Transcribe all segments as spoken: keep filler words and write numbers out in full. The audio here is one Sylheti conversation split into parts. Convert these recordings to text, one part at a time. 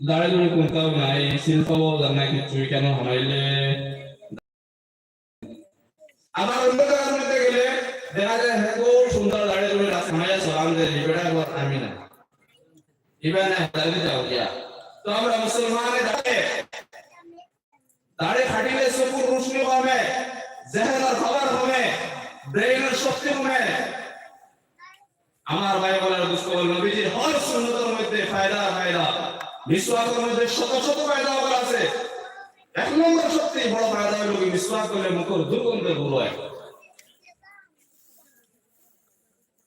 দাড়ি দুড়ি কুনটাও নাই, শিল্প জানা কিছু কেন হামাইলে। আবার অন্য জাগার মধ্যে গেলে দেখা যায়, হ্যাঁ, খুব সুন্দর দাড়ি দুড়ি আছে, হামাইয়া সালাম দেয়, ইবেটা আবার আমি না। ইবা না, দাড়ি যাও গিয়া। তো আমরা মুসলমানে দাড়ি, দাড়ি কাটিলে চকুর রোশনি কমে, জেহেনর পাওয়ার কমে, ব্রেইনর শক্তি কমে। আমার ভাই বলার দুস্থ বল, নবীজির হর সুন্নতর মধ্যে ফায়দা ফায়দা, মিসওয়াকর মধ্যে শত শত ফায়দা অকল আছে। এক নম্বর সবচেয়ে বড় ফায়দা হইল কি, মিসওয়াক করলে মুখর দুর্গন্ধ দূর হয়।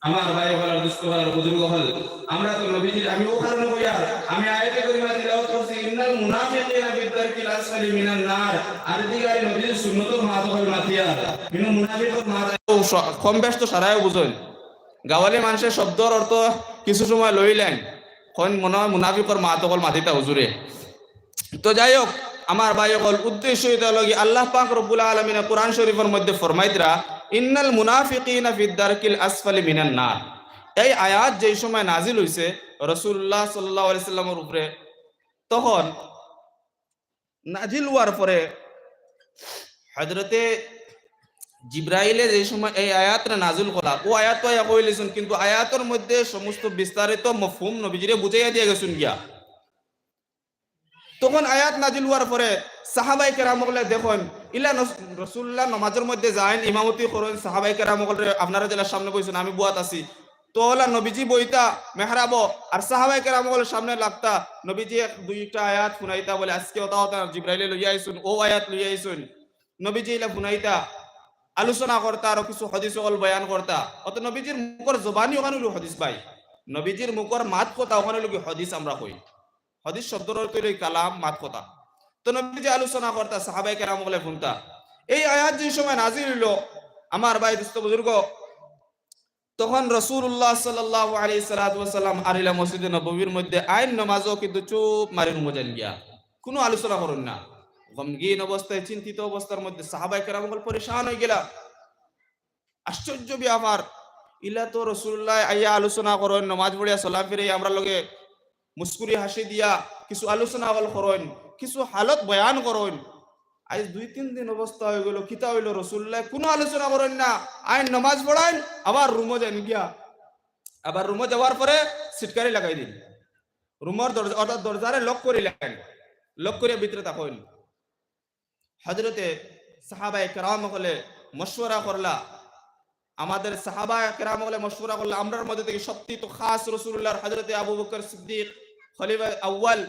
আমার ভাই বলার দুস্থ বলার বুজুর্গ হল, আমরা তো নবীজির, আমি ও কারণে কইয়ার, আমি আয়াতে করিমা তিলাওয়াত করছি, "ইন্নাল মুনাফিকিনা ফিদ দারকিল আসফালি মিনান নার।" আর এদিকে আরে নবীজির সুন্নতর মাত হল মাতিয়ার, কিন্তু মুনাফিকর মাত, ও স-, কম বেশ তো সারাই বুঝইন। গাওয়ালি মানুষের শব্দর অর্থ কিছু সময় লইলেন, এখন মনে হয় মুনাফিকর মাত হল মাতিতা হুজুরে। তো যাই হোক, আমার ভাই হল, উদ্দেশ্য এটা হলো কি, আল্লাহ পাক রব্বুল আলামিনে কোরআন শরীফর মধ্যে ফরমাইতরা, "ইন্নাল মুনাফিকিনা ফিদ দারকিল আসফালি মিনান নার।" এই আয়াত যেই সময় নাজিল হইছে রাসূলুল্লাহ সাল্লাল্লাহু আলাইহি সাল্লামর উপরে, তখন নাজিল হওয়ার পরে হযরতে জিব্রাইলে যে সময় এই আয়াতটা নাজিল করা, ও আয়াত তো আয়া কইলিছুন, কিন্তু আয়াতর মধ্যে সমস্ত বিস্তারিত মফহুম নবীজিরে বুঝাইয়া দিয়া গেছুন গিয়া। তখন আয়াত নাজিল হওয়ার পরে সাহাবায়ে কেরাম অকলে দেখইন, ইলা নস-, রাসূলুল্লাহ নমাজর মধ্যে যাইন, ইমামতি করইন, সাহাবায়ে কেরাম অকলরে, "আপনারা যেলা সামনে বইছইন, আমি বুয়াত আছি।" তো ওলা নবীজি বইতা মেহরাবো, আর সাহাবায়ে কেরাম অকল সামনে লাগতা, নবীজি এক দুইটা আয়াত হুনাইতা, বলে, "আজকে ওটা ওটা জিব্রাইলে লইয়া আইছইন, ও আয়াত লইয়া আইছইন।" নবীজি ইলা হুনাইতা, আলোচনা করতা, আরো কিছু হাদিস অকল বয়ান করতা। অত নবীজির মুখর জবানি ওখান অইলো হাদিস ভাই, নবীজির মুখর মাত কথা ওখান অইলো কি হাদিস আমরা কই। হাদিস শব্দর অর্থ অইলো কালাম, মাত কথা। তো নবীজি আলোচনা করতা, সাহাবায়ে কেরাম অকলে হুনতা। এই আয়াত যে সময় নাজিল হইলো, আমার ভাই, দোস্ত, বুজুর্গ, তখন রাসূলুল্লাহ সাল্লাল্লাহু আলাইহি সাল্লাতু ওয়াসাল্লাম আরিলা মসজিদে নববীর মধ্যে আইন নামাজও কিন্তু চুপ মারি রুমো যাইন গিয়া, কোনো আলোচনা করইন না। গমগীন অবস্থায়, চিন্তিত অবস্থার মধ্যে সাহাবায়ে কেরাম অকল পরেশান হয়ে গেলা। আশ্চর্য ব্যাপার, ইলা তো রাসূলুল্লাহ আইয়া আলোচনা করইন, নামাজ পড়িয়া সালাম ফিরাইয়া আমরার লগে মুস্কুরি হাসি দিয়া কিছু আলোচনা অকল করইন, কিছু হালত বয়ান করইন। আইজ দুই তিন দিন অবস্থা হয়ে গেল, কিতা হইল, রাসূলুল্লাহ কোনো আলোচনা করইন না, আইন নামাজ পড়াইন, আবার রুমো যাইন গিয়া, আবার রুমো যাওয়ার পরে সিটকারি লাগাই দিন, রুমর দরজা, অর্থাৎ দরজারে লক করিলাইন, লক করিয়া ভিতরে থাকইন। হযরতে সাহাবায়ে কেরাম অকলে মশওয়ারা করলা, আমাদের সাহাবায়ে কেরাম অকলে মশওয়ারা করলা, আমরার মধ্যে থেকে সবচেয়ে তো খাস রাসূলুল্লাহর হযরতে আবু বকর সিদ্দিক, খলিফা আউয়াল,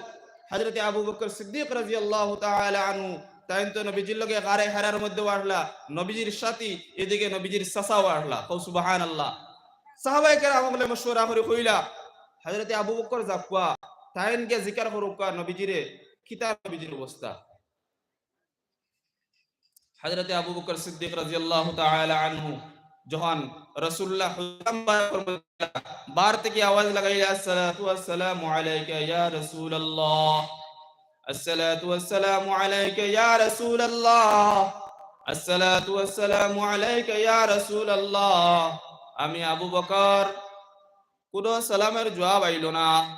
হযরতে আবু বকর সিদ্দিক রাদিয়াল্লাহু তাআলা আনহু, তাইন তো নবীজির লগে গারে হেরার মধ্যে আছলা, নবীজির সাথী, এদিকে নবীজির চাচাও আছলা। কও সুবহানাল্লাহ। সাহাবায়ে কেরাম অকলে মশওয়ারা করি কইলা, হযরতে আবু বকর যাউক্কা, তাইন গিয়া জিকার করউক্কা নবীজিরে, কিতা নবীজির অবস্থা। হযরতে আবু বকর সিদ্দিক রাদিয়াল্লাহু তাআলা আনহু যখন রাসূলুল্লাহ হুজরা মুবারকর মধ্যে বার থেকে আওয়াজ লাগাইলা, "আসসালাতু ওয়াসসালামু আলাইকা ইয়া রাসূলুল্লাহ, আসসালাতু ওয়াসসালামু আলাইকা ইয়া রাসূলুল্লাহ, আসসালাতু ওয়াসসালামু আলাইকা ইয়া রাসূলুল্লাহ।" আমি আবু বকর, কোনো সালামের জবাব আইলো না।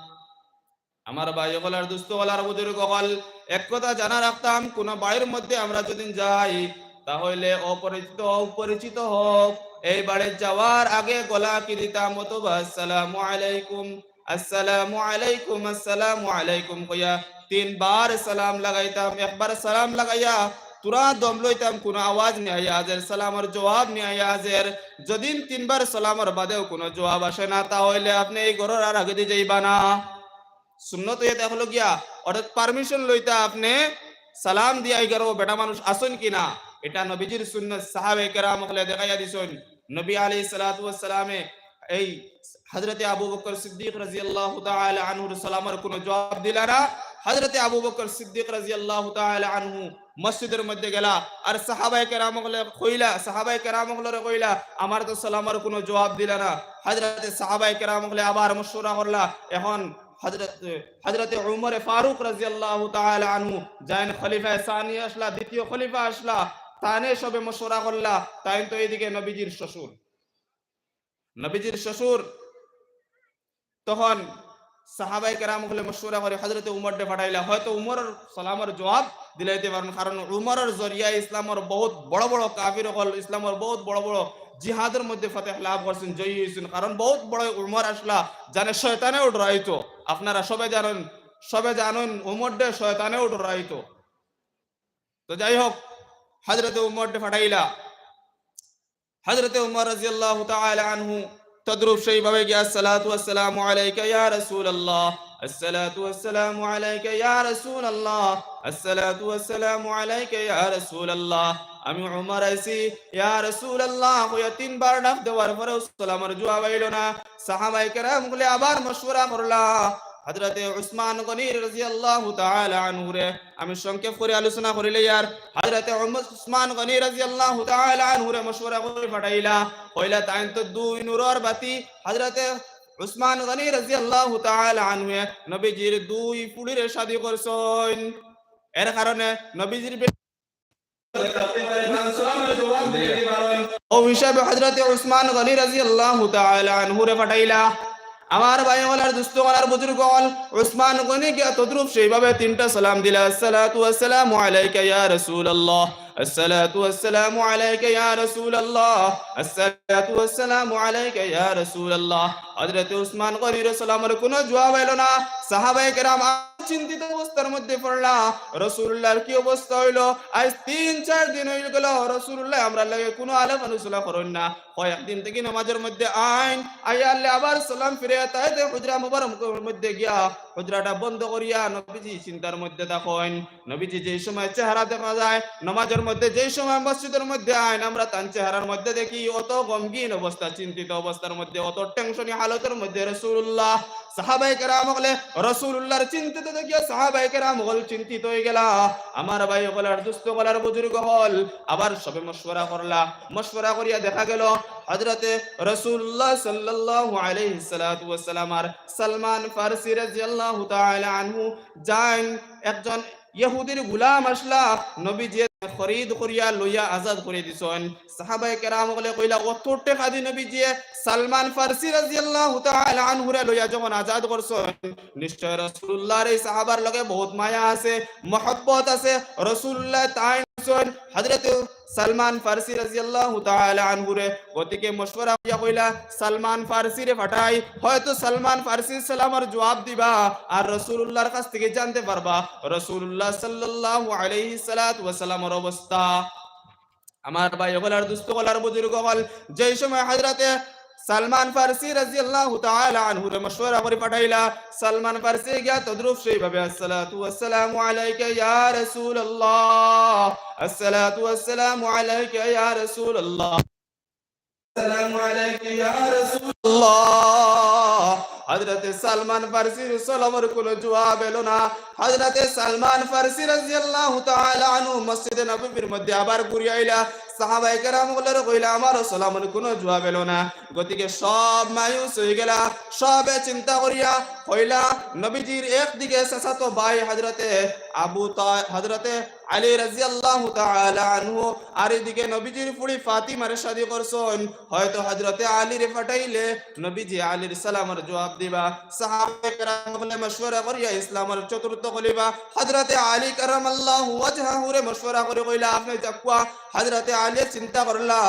আমার ভাই অকল আর দোস্ত অকল আর বুজুর্গ অকল, এক কথা জানা রাখতাম, কোনো বাড়ির মধ্যে আমরা যদি যাই, তাহলে অপরিচিত হোক, পরিচিত হোক, এই বাড়িত যাওয়ার আগে গলা কি দিতাম, অথবা "আসসালামু আলাইকুম, আসসালামু আলাইকুম, আসসালামু আলাইকুম" কইয়া তিনবার সালাম লাগাইতাম। একবার সালাম লাগাইয়া থুড়া দম লইতাম, কোনো আওয়াজ নি আইয়া হাজের, সালামর জবাব নি আইয়া হাজের। যদিন তিনবার সালামর বাদেও কোনো জবাব আসে না, তাহলে আপনে এই ঘরর আর আগেদি যাইবা না। সুন্নত ইয়া দেখলো গিয়া, অর্থাৎ permission লইতা আপনে সালাম দিয়া, ইগারো বেটা মানুষ আছইন কি না। এটা নবীজির সুন্নত, সাহাবায়ে কেরাম অকলে দেখাইয়া দিছইন। নবী আলাইহিস সালাতু ওয়াস সালামে এই হযরতে আবু বকর সিদ্দিক রাদিয়াল্লাহু তাআলা আনহুর সালামর কোনো জবাব দিলা না। হযরতে আবু বকর সিদ্দিক রাদিয়াল্লাহু তাআলা আনহু মসজিদর মধ্যে গেলা, আর সাহাবায়ে কেরাম অকলে কইলা, সাহাবায়ে কেরাম অকলরে কইলা, "আমার তো সালামর কোনো জবাব দিলা না।" হযরতে সাহাবায়ে কেরাম অকলে আবার মশওয়ারা করলা। এখন হযরত, হযরতে উমরে ফারুক রাদিয়াল্লাহু তাআলা আনহু, যাইন খলিফায়ে সানি আছলা, দ্বিতীয় খলিফা আছলা, তাইনে সবে মশওয়ারা করলা। তাইন তো এইদিকে নবীজির শ্বশুর, নবীজির শ্বশুর। তখন সাহাবায়ে কেরাম অকলে মশওয়ারা করি হযরতে উমররে পাঠাইলা, হয়তো উমরর সালামর জবাব দিলাইতে পারইন, কারণ উমরর জরিয়ায় ইসলামর বহুত বড় বড় কাফির অকল, ইসলামর বহুত বড় বড় জিহাদর মধ্যে ফতেহ লাভ করছইন, জয়ী অইছইন, কারণ বহুত বড় উমর আছলা, যানে শয়তানেও ডরাইতো। আপনারা সবে জানইন, সবে জানইন উমররে শয়তানেও ডরাইতো। তো যাই হোক, হযরতে উমররে পাঠাইলা। হযরতে উমর রাদিয়াল্লাহু তাআলা আনহু তদ্রূপ সেইভাবে গিয়া, الصلاة والسلام عليك يا رسول الله، الصلاة والسلام عليك يا رسول الله، الصلاة والسلام عليك يا رسول الله। আমি উমর আইছি, ইয়া রাসূলুল্লাহ কইয়া তিনবার ডাক দেওয়ার পরেও সালামর জবাব আইলো না। সাহাবায়ে কেরাম অকলে আবার মশওয়ারা করলা। হযরতে উসমান গনি রাদিয়াল্লাহু তাআলা আনহুরে আমি সংক্ষেপ করি আলোচনা করিলে ইয়ার, হযরতে উমর, উসমান গনি রাদিয়াল্লাহু তাআলা আনহুরে মশওয়ারা করি পাঠাইলা। কইলা তাইন তো দুই নূরর বাতি। হযরতে উসমান গনি রাদিয়াল্লাহু তাআলা আনহুয়ে নবীজির দুই ফুড়িরে শাদী করছইন। এর কারণে নবীজির বে-, অউ হিসাবে হযরতে উসমান গনি রাদিয়াল্লাহু তাআলা আনহুরে পাঠাইলা। আমার ভাই অকল আর দোস্ত অকল আর বুজুর্গ অকল, উসমান গনি গিয়া তদ্রূপ সেইভাবে তিনটা সালাম দিলা, الصلاة والسلام عليك يا رسول الله، الصلاة والسلام عليك يا رسول الله، الصلاة والسلام عليك يا رسول الله। হযরতে উসমান গনির সালামর কোনো জবাব আইলো না। সাহাবায়ে কেরাম চিন্তিত অবস্থার মধ্যে পড়লা, রাসূলুল্লাহর কি অবস্থা অইলো? আইজ তিন চার দিন অই গেল, রাসূলুল্লাহ আমরার লগে কোনো আলাপ আলোচনা করইন না। কয়েকদিন থাকি নামাজর মধ্যে আইন, আইয়া আরলে আবার সালাম ফিরাইয়া তাইন হুজরা মুবারকর মধ্যে গিয়া হুজরাটা বন্ধ করিয়া নবীজি চিন্তার মধ্যে থাকইন। নবীজি যেই সময় চেহারা দেখা যায়, নামাজর মধ্যে যেই সময় মসজিদর মধ্যে আইন, আমরা তান চেহারার মধ্যে দেখি অত গমগিন অবস্থা, চিন্তিত অবস্থার মধ্যে, অত টেনশনি হালতর মধ্যে রাসূলুল্লাহ। সাহাবায়ে কেরাম অকলে রাসূলুল্লাহর চিন্তিত দেখিয়া সাহাবায়ে কেরাম অকল চিন্তিত অই গেলা। আমার ভাই অকল আর দোস্ত অকল আর বুজুর্গ অকল, আবার সবে মশওয়ারা করলা। মশওয়ারা করিয়া দেখা গেল হযরতে রাসূলুল্লাহ সাল্লাল্লাহু আলাইহিস সালাতু ওয়াস সালাম আর সালমান ফারসি রাদিয়াল্লাহু তাআলা আনহু যাইন একজন ইহুদির গুলাম আছলা, নবীজিয়ে খরিদ করিয়া লইয়া আজাদ করি দিছইন। সাহাবায়ে কেরাম অকলে কইলা, অত টেকা দি নবীজিয়ে সালমান ফারসি রাদিয়াল্লাহু তাআলা আনহুরে লইয়া যখন আজাদ করছইন, নিশ্চয় রাসূলুল্লাহর এই সাহাবার লগে বহুত মায়া আছে, মহব্বত আছে। রাসূলুল্লাহ তাইন দিছইন হযরতে সালমান ফারসি রাদিয়াল্লাহু তাআলা আনহুরে। গতিকে মশওয়ারা করিয়া কইলা, সালমান ফারসিরে পাঠাই, হয়তো সালমান ফারসি সালামর জবাব দিবা, আর রাসূলুল্লাহর কাছ থাকি জানতে পারবা রাসূলুল্লাহ সাল্লাল্লাহু আলাইহিস সালাতু ওয়াস সালামর অবস্থা। আমার ভাই অকল আর দোস্ত অকল আর বুজুর্গ অকল, যেই সময় হযরতে সালমান ফারসি রাদিয়াল্লাহু তাআলা আনহুরে মশওয়ারা করি পাঠাইলা, সালমান ফারসি গিয়া তদ্রূপ সেইভাবে, الصلاة والسلام عليك يا رسول الله، الصلاة والسلام عليك يا رسول الله، السلام عليك يا رسول الله। হযরতে সালমান ফারসির সালামর কোনো জবাব এলো না। হযরতে সালমান ফারসি রাদিয়াল্লাহু তাআলা আনহু মসজিদে নববীর মধ্যে আবার ঘুরি আইলা। সাহাবায়ে কেরাম অকলরে কইলা, আমারও সালামর কোনো জবাব এলো না। গতিকে সব মায়ুস অই গেলা, সবে চিন্তা করিয়া কইলা, নবীজির একদিকে চাচাতো ভাই হযরতে আবু তা-, হযরতে আলী রাদিয়াল্লাহু তাআলা আনহু, আর এদিকে নবীজির ফুড়ি ফাতিমারে শাদী করছইন। হয়তো হযরতে আলীরে পাঠাইলে নবীজি আলীর সালামর জবাব দিবা। সাহাবায়ে কেরাম অকলে মশওয়ারা করিয়া ইসলামর চতুর্থ খলিফা হযরতে আলী কারামাল্লাহু ওয়াজহাহুরে মশওয়ারা করি কইলা, আপনে যাউক্কা। হযরতে আলী চিন্তা করলা,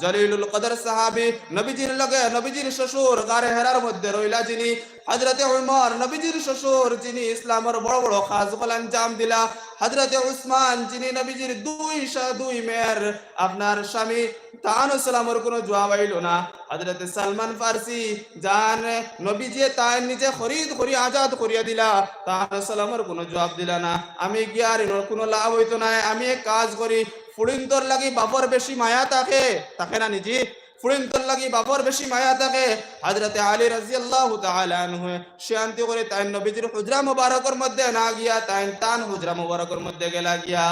জলিলুল কদর সাহাবী, নবীজির লগে, নবীজির শ্বশুর গারে হেরার মধ্যে রইলা যিনি, হযরতে উমর, নবীজির শ্বশুর, যিনি ইসলামর বড় বড় কাজ অকল আঞ্জাম দিলা, হযরতে উসমান, যিনি নবীজির দুই সা-, দুই মেয়ের আপনার স্বামী, তানও সালামর কোনো জবাব আইলো না। হযরতে সালমান ফারসি, যান নবীজিয়ে তাইন নিজে খরিদ করি আজাদ করিয়া দিলা, তানও সালামর কোনো জবাব দিলা না। আমি গিয়া আর ইনোর কোনো লাভ অইতো নায়, আমি এক কাজ করি, ফুড়িন্তর লাগি বাপর বেশি মায়া থাকে, থাকে না নি জি? ফুড়িন্তর লাগি বাপর বেশি মায়া থাকে। হযরতে আলী রাদিয়াল্লাহু তাআলা আনহু শান্তি করি তাইন নবীজির হুজরা মুবারকর মধ্যে না গিয়া তাইন তান হুজরা মুবারকর মধ্যে গেলা গিয়া।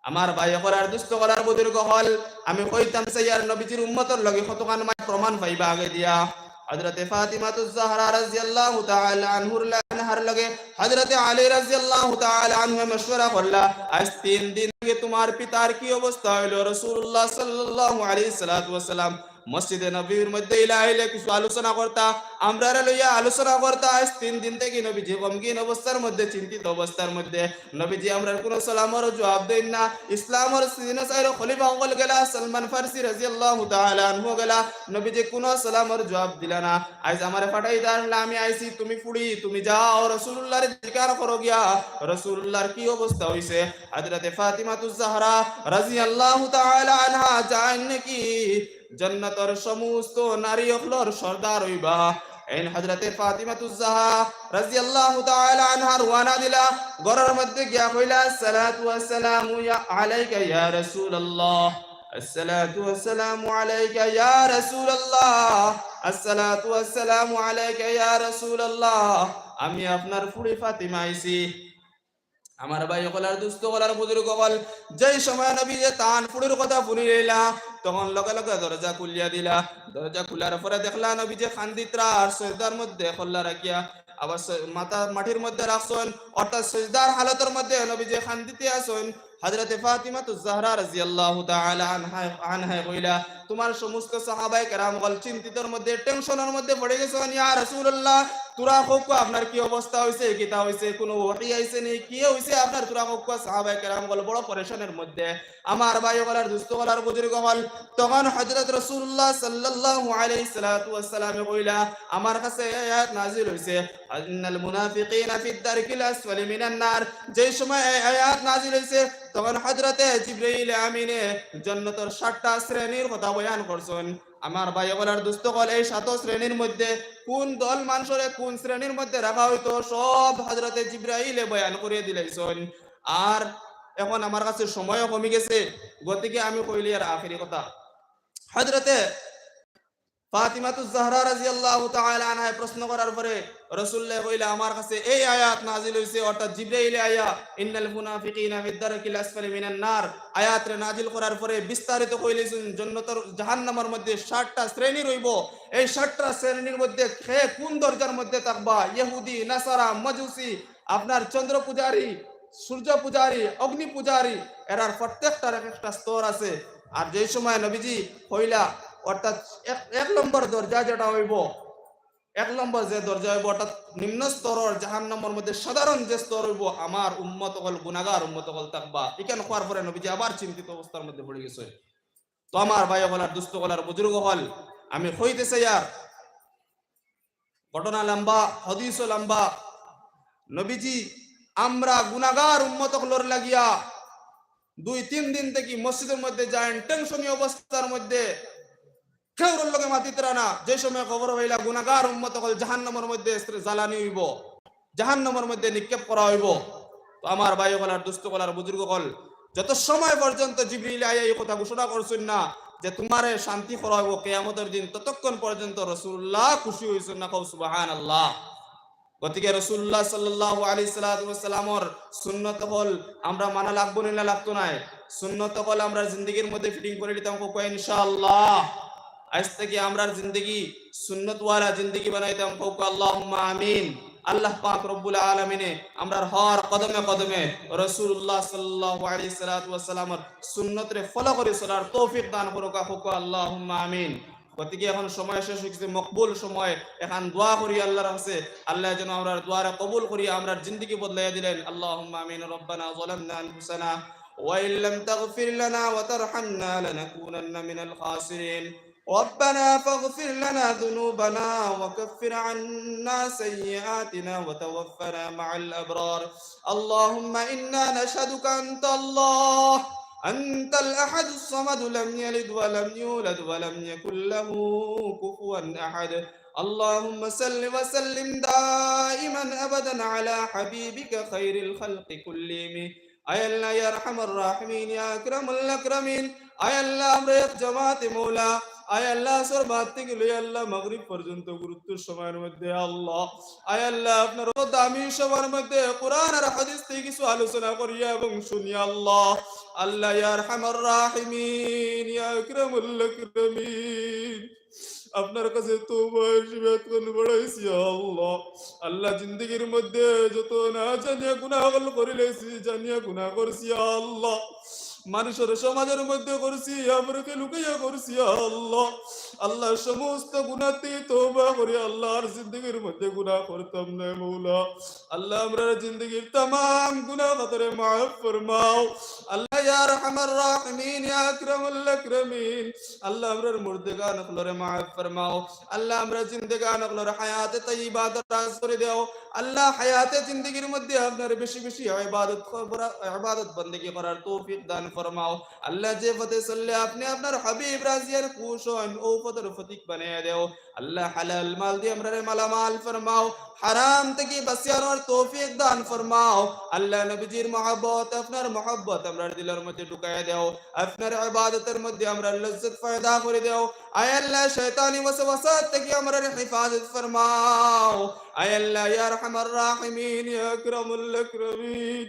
আমার ভাই অকল আর দোস্ত অকল আর বুজুর্গ অকল, আমি কইতাম চাইয়ার নবীজির উম্মতর লগে কতখান মায়া প্রমাণ পাইবা আগে দিয়া। হযরতে ফাতিমাতুজ জাহরা রাদিয়াল্লাহু তাআলা আনহুর লা-, আনহার লগে হযরতে আলী রাদিয়াল্লাহু তাআলা আনহু মশওয়ারা করলা, আইজ তিন দিন আগে তুমার পিতার কি অবস্থা অইলো? রাসূলুল্লাহ সাল্লাল্লাহু আলাইহি সালাতু ওয়াস সালাম মসজিদে নববীর মধ্যে ইলা আইলে কিছু আলোচনা করতা, আমরারে লইয়া আলোচনা করতা আইজ তিন দিন থাকি নবীজি গমগিন অবস্থার মধ্যে, চিন্তিত অবস্থার মধ্যে। নবীজি আমরার কুনু সালামর জুয়াব দেইন না। ইসলামর তিনো চাইরো খলিফা অকল গেলা, সালমান ফার্সি রাদিয়াল্লাহু তাআলা আনহু গেলা, নবীজি কুনু সালামর জুয়াব দিলা না। আইজ আমারে পাঠাইতা আনলা, আমি আইছি, তুমি ফুড়ি, তুমি যাও, রাসূলুল্লাহরে জিকার করো গিয়া, রাসূলুল্লাহর কি অবস্থা অইছে। হযরতে ফাতিমাতুজ জাহরা রাদিয়াল্লাহু তাআলা আনহা যাইন নাকি জন্নতর সমস্ত নারী অকলর সর্দার অইবা। এইন হযরতে ফাতিমাতুজ জাহরা রাদিয়াল্লাহু তাআলা আনহা রওয়ানা দিলা, ঘরর মধ্যে গিয়া কইলা, "আসসালাতু ওয়াসসালামু ইয়া আলাইকা ইয়া রাসূলুল্লাহ, আসসালাতু ওয়াসসালামু আলাইকা ইয়া রাসূলুল্লাহ, আসসালাতু ওয়াসসালামু আলাইকা ইয়া রাসূলুল্লাহ, আমি আপনার ফুড়ি ফাতিমা আইছি।" আমার ভাই অকল আর দুস্ত অকল আর বুজুর্গ অকল, যেই সময় নবীজি তান ফুড়ির কথা হুনিলাইলা, তখন লগে লগে দরজা খুলিয়া দিলা। দরজা খুলার পরে দেখলা নবীজি কান্দিতরা আর সজদার মধ্যে কল্লা রাখিয়া আবার স-, মাথা মাটির মধ্যে রাখছইন, অর্থাৎ সজদার হালতর মধ্যে নবীজি কান্দিতে আছইন। হযরতে ফাতিমাতুজ জাহরা রাদিয়াল্লাহু তাআলা আনহা, আনহায় কইলা, তুমার সমস্ত সাহাবায়ে কেরাম অকল চিন্তিতর মধ্যে, টেনশনর মধ্যে পড়ি গেছইন, ইয়া রাসূলুল্লাহ, তুরা কউক্কা আপনার কি অবস্থা অইছে, কিতা অইছে, কুনু ওহী আইছে নি, কি অইছে আপনার, তুরা কউক্কা সাহাবায়ে কেরাম অকল বড় পরেশানির মধ্যে। আমার ভাই অকল আর দুস্ত অকল আর বুজুর্গ অকল, তখন হযরত রাসূলুল্লাহ সাল্লাল্লাহু আলাইহি সালাতু ওয়াসসালামে কইলা, আমার কাছে এই আয়াত নাজিল অইছে, ইন্নাল মুনাফিকিনা ফিদ দারকিল আসফালি মিনান নার। যেই সময় এই আয়াত নাজিল অইছে, তখন হযরতে জিবরাইল আমিনে জন্নতর সাতটা শ্রেণীর কথা বয়ান করছইন। আমার ভাই অকল আর দুস্ত অকল, এই সাত শ্রেণীর মধ্যে কুন দল মানষরে কুন শ্রেণীর মধ্যে রাখা অইতো, সব হযরতে জিবরাইলে বয়ান করিয়া দিলাইছইন। আর এখন আমার কাছে সময়ও কমি গেছে, গতিকে আমি কইলি আর আখেরি কথা। হযরতে ফাতিমাতুজ জাহরা রাদিয়াল্লাহু তাআলা আনহায় প্রশ্ন করার পরে রাসূলুল্লাহ কইলা, আমার কাছে এই আয়াত নাজিল অইছে, অর্থাৎ জিবরাইলে আইয়া ইন্নাল মুনাফিকিনা ফিদ দারকিল আসফালি মিনান নার আয়াতরে নাজিল করার পরে বিস্তারিত কইলাইছইন, জন্নতর জাহান্নামর মধ্যে সাতটা শ্রেণী রইবো। এই সাতটা শ্রেণীর মধ্যে কে কুন দরজার মধ্যে থাকবা, ইহুদি, নাসারা, মজুসি, আপনার চন্দ্র পূজারী, সূর্য পূজারী, অগ্নি পূজারী, এরার প্রত্যেকটার এক একটা স্তর আছে। আর যেই সময় নবীজি কইলা, অর্থাৎ এক, এক নম্বর দরজা যেটা অইবো, এক নম্বর যে দরজা অইবো, অর্থাৎ নিম্ন স্তরর জাহান্নামর মধ্যে সাধারণ যে স্তর অইবো, আমার উম্মত অকল, গুনাগার উম্মত অকল থাকবা। ইখান কওয়ার পরে নবীজি আবার চিন্তিত অবস্থার মধ্যে পড়ি গেছে। তো আমার ভাই অকল আর দুস্ত অকল আর বুজুর্গ অকল, আমি কইতে চাই আর ঘটনা লম্বা, হাদিসও লম্বা। নবীজি আমরা গুনাগার উম্মত অকলর লাগিয়া দুই তিন দিন থাকি মসজিদর মধ্যে যাইন, টেনশনি অবস্থার মধ্যে, কেউর লগে মাতিতরা না। যে সময় খবর পাইলা গুনাগার উম্মত অকল জাহান্নামর মধ্যে জ্বালানি অইবো, জাহান্নামর মধ্যে নিক্ষেপ করা অইবো। তো আমার ভাই অকল আর দুস্ত অকল আর বুজুর্গ অকল, যত সময় পর্যন্ত জিবরিল আইয়া এই কথা ঘোষণা করছইন না যে তুমারে শান্তি করা অইবো কিয়ামতর দিন, ততক্ষণ পর্যন্ত রাসূলুল্লাহ খুশি অইছইন না। কও সুবহানাল্লাহ। গতিকে রাসূলুল্লাহ সাল্লাল্লাহু আলাইহি সাল্লাতু ওয়াসসালামর সুন্নত অকল আমরা মানা লাগবো নি না লাগতো নায়? সুন্নত অকল আমরার জিন্দেগির মধ্যে ফিটিং করি নিতাম কউক্কা ইনশাআল্লাহ। আইজ থাকি আমরার জিন্দেগি সুন্নতওয়ালা জিন্দেগি বানাইতাম কউক্কা আল্লাহুম্মা আমিন। আল্লাহ পাক রব্বুল আলামিনে আমরার হর কদমে কদমে রাসূলুল্লাহ সাল্লাল্লাহু আলাইহি সাল্লাতু ওয়াসসালামর সুন্নতরে ফলো করি চলার তৌফিক দান করউক্কা কউক্কা আল্লাহুম্মা আমিন। গতিকে এখন সময় শেষ অই গেছে, মকবুল সময়। এখন দোয়া করি আল্লাহর কাছে, আল্লাহ যেন আমরার দোয়ারে কবুল করি, আমরার জিন্দেগি বদলাইয়া দিলাইন। আল্লাহুম্মা আমিন। ربنا ظلمنا أنفسنا وإن لم تغفر لنا وترحمنا لنكونن من الخاسرين. ربنا فاغفر لنا ذنوبنا وكفر عنا سيئاتنا وتوفنا مع الأبرار. اللهم إنا نشهدك أنت الله، أنت الأحد الصمد، لم يلد ولم يولد ولم يكن له كفوا أحد. اللهم صل وسلم دائما أبدا على حبيبك خير الخلق كلهم. আয় আল্লাহ, ইয়া আরহামার রাহিমিন, ইয়া আকরামাল আকরামিন, আয় আল্লাহ, আমরা এক জামাতে মওলা, আয় আল্লাহ, আসর বাদ থাকি লই আল্লাহ মাগরিব পর্যন্ত গুরুত্ব সময়ের মধ্যে আল্লাহ, আয় আল্লাহ, আপনার অত দামি সময়ের মধ্যে কোরআন আর হাদিস থাকি কিছু আলোচনা করিয়া এবং শুনিয়া আল্লাহ, আল্লাহ, ইয়া আরহামার রাহিমিন, ইয়া আকরামাল আকরামিন, আপনার কাছে তওবা হিসাবে এতক্ষণ বাড়াইছি, ইয়া আল্লাহ। আল্লাহ, জিন্দেগির মধ্যে যত না জানিয়া গুনাহ অকল করিলাইছি, জানিয়া গুনাহ করছি, ইয়া আল্লাহ। মানুষর সমাজর মধ্যে করছি, আপনারে লুকাইয়া করছি, আল্লাহ। আল্লাহ, সমস্ত গুনাহ থাকি তওবা করি, আল্লাহ, আর জিন্দেগির মধ্যে গুনাহ করতাম না, মৌলা। আল্লাহ, আমরার জিন্দেগির তামাম গুনাহ খাতারে মাফ ফরমাও। আল্লাহ, ইয়া আরহামার রাহিমিন, ইয়া আকরামুল আকরামিন, আল্লাহ, আমরার মুর্দেগান অকলরে মাফ ফরমাও। আল্লাহ, আমরার জিন্দেগান অকলর হায়াতে তাইয়্যিবা দারাজ করি দেও। আল্লাহ, হায়াতে জিন্দেগির মধ্যে আপনার বেশি বেশি ইবাদত করা, ইবাদত বন্দেগি করার তৌফিক দান ফরমাও। আল্লাহ, যে পথে চললে আপনে আপনার হাবিব রাজি আর খুশ অইন, অউ পথর পথিক বানাইয়া দেও। আল্লাহ, হালাল মাল দি আমরারে মালামাল ফরমাও, হারাম থাকি বাঁচিয়ার তৌফিক দান ফরমাও। আল্লাহ, নবীজির মহব্বত, আপনার মহব্বত আমরার দিলর মধ্যে ঢুকাইয়া দেও, আপনার ইবাদতর মধ্যে আমরার লজ্জত পয়দা করি দেও। আয় আল্লাহ, শয়তানি ওয়াসওয়াসা থাকি আমরারে হেফাজত ফরমাও। আয় আল্লাহ, ইয়া আরহামার রাহিমিন, ইয়া আকরামুল আকরামিন,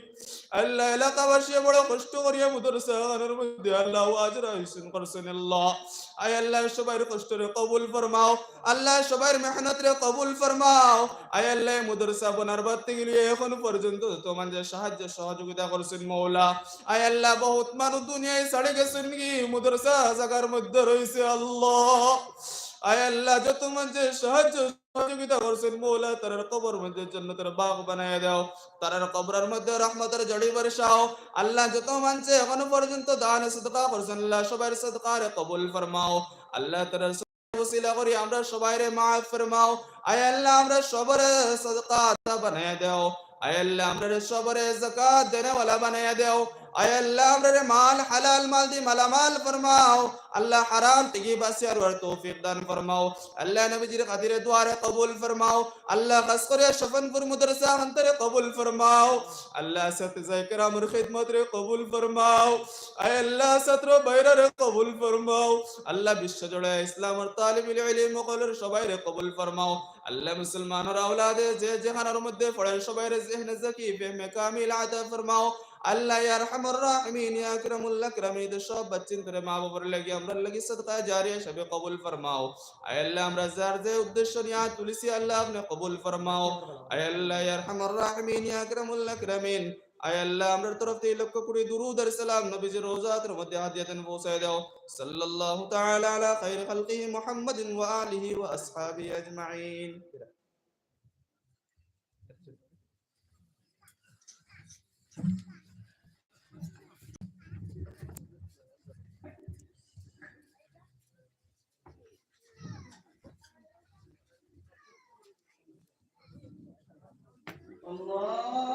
আল্লাহ, এলাকাবাসী বড় কষ্ট করিয়া মুদরসা খানার মধ্যে, আল্লাহ, ওয়াজর আয়োজন করছইন, আল্লাহ। আয় আল্লাহ, সবাইর কষ্টরে কবুল ফরমাও। আল্লাহ, সবাইর মেহনতরে কবুল ফরমাও। আয় আল্লাহ, মুদরসা বনার বাদ থাকি লইয়া এখন পর্যন্ত যত মানষে সাহায্য সহযোগিতা করছইন, মৌলা। আয় আল্লাহ, বহুত মানুষ দুনিয়ায় ছাড়ি গেছইন গি, মুদরসা জাগার মধ্যে রইছে, আল্লাহ। আয় আল্লাহ, যত মানষে সাহায্য সহযোগিতা করছইন, মৌলা, তারার কবর মধ্যে জান্নাতের বাগ বানাইয়া দেও, তারার কবরর মধ্যে রহমতের ঝড়ি বর্ষাও। আল্লাহ, যত মানষে এখনো পর্যন্ত দান সদকা করছইন, আল্লাহ, সবাইর সদকারে কবুল ফরমাও। আল্লাহ, তারার উসিলা করি আমরা সবাইরে মাফ ফরমাও। আয় আল্লাহ, আমরা সবরে সদকাদাতা বানাইয়া দেও। আয় আল্লাহ, আমরারে সবরে যাকাত দেনেওয়ালা বানাইয়া দেও। আয় আল্লাহ, আমরারে মাল, হালাল মাল দি মালামাল ফরমাও। আল্লাহ, হারাম থাকি বাঁচিয়ার তৌফিক দান ফরমাও। আল্লাহ, নবীজির খাতিরে দোয়ারে কবুল ফরমাও। আল্লাহ, খাস করিয়া স্বপনপুর মুদরসা অন্তরে কবুল ফরমাও। আল্লাহ, সাথে যায় কেরামর খিদমতরে কবুল ফরমাও। আয় আল্লাহ, ছাত্র ভাইরারে কবুল ফরমাও। আল্লাহ, বিশ্বজুড়ে ইসলামর তালিবুল ইলম অকলর সবাইরে কবুল ফরমাও। আল্লাহ, মুসলমানর আওলাদে যে যেখানর মধ্যে পড়ে, সবাইরে জেহনে যাকি, ফেহমে কামিল আতা ফরমাও। আল্লাহ, ইয়া আরহামার রাহিমিন, ইয়া আকরামুল আকরামিন, সব বাচ্চিন্তরে মা বাবার লাগি, আমরার লাগি সদকা জারিয়া হিসাবে কবুল ফরমাও। আয় আল্লাহ, আমরা যার যে উদ্দেশ্য নিয়া তুলিছি, আল্লাহ, আপনে কবুল ফরমাও। আয় আল্লাহ, ইয়া আরহামার রাহিমিন, ইয়া আকরামুল আকরামিন, আয় আল্লাহ, আমরার তরফ থাকি লক্ষ কোটি দুরুদ আর সালাম নবীজির রওজাতর মধ্যে হাদিয়াতান পৌঁছায় দেও। সাল্লাল্লাহু তাআলা আলা খাইরি খালকিহি মুহাম্মাদিন ওয়া আলিহি ওয়া আসহাবিহি আজমাইন। الله